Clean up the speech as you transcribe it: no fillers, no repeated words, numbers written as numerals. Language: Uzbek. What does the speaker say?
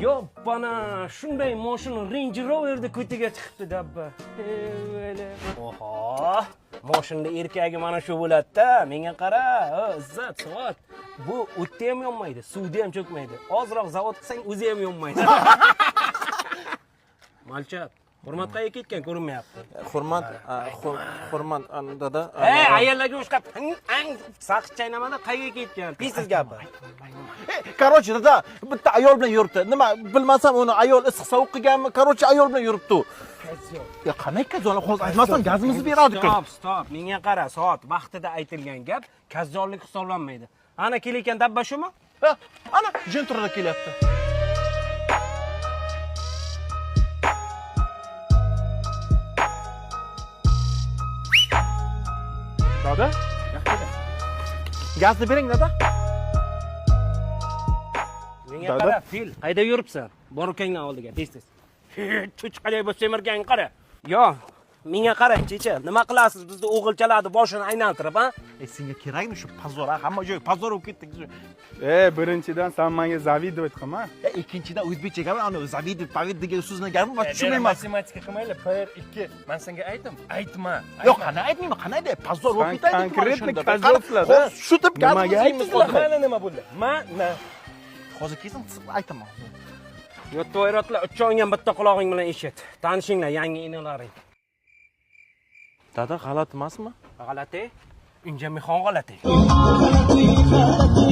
Yo'q, shunday mashina Range Roverda ko'tiga chiqibdi dabba. Oho, mashinada erkagi mana shu bo'ladi-da. Menga qara, izzat, soat. Bu o'tda ham yonmaydi, suvda ham cho'kmaydi. Ozroq zavod qilsang o'zi ham yonmaydi. Malchat, Hurmat qayerga ketgan ko'rinmayapti. Hurmat, Hurmat dada. Ey, ayollarga o'xshab, ang saqich chaynamada qayerga ketgan? Tez gapir. Короче, dada, bitta ayol bilan yuribdi. Nima, bilmasam uni ayol issiq sovuq qilganmi? Короче, ayol bilan yuribdi. Ya qanday kazzol? Hozir aytmasam gazimizni beradi-ku. Stop, stop. Menga qara, soat vaqtida aytilgan gap kazzollik hisoblanmaydi. Ana kelayotgan dabba shumi? Ha, ana Gentrada kelyapti. Dada, Gazni bering dada. Menga qara, fil, qayda yuribsan? Bor ukangning oldiga, tez-tez. Cho'chqaday bo'lib semirgan qara. Yo, menga qarang, checha, nima qilasiz bizni o'g'ilchalarni boshini aylantirib, ha? Senga kerakmi shu pazor, ha? Hamma joy pazor bo'lib ketdi. Birinchidan sen menga zavidovать qilma. Ikkinchidan o'zbekcha gapir, ana zavidov, pavid degan so'zni gapirma, tushunmayman. Matematika qilmayli, 1 2. Men senga aytdim, aytma. Yo'q, qani aytmayman, qani aytay, pazor bo'lib ketaydi. Konkretно kazzobsizlar. Hozir shu deb Nimaga gazimizni Mana nima bo'ldi? Mana. Hozir kelsin, aytaman. Yo'tvoyratlar, uchong'an bitta qulog'ing bilan eshit. Tanishinglar, yangi inalaring. Dada, g'alati emasmi? G'alati? Unga mehon g'alati. G'alati, g'alati,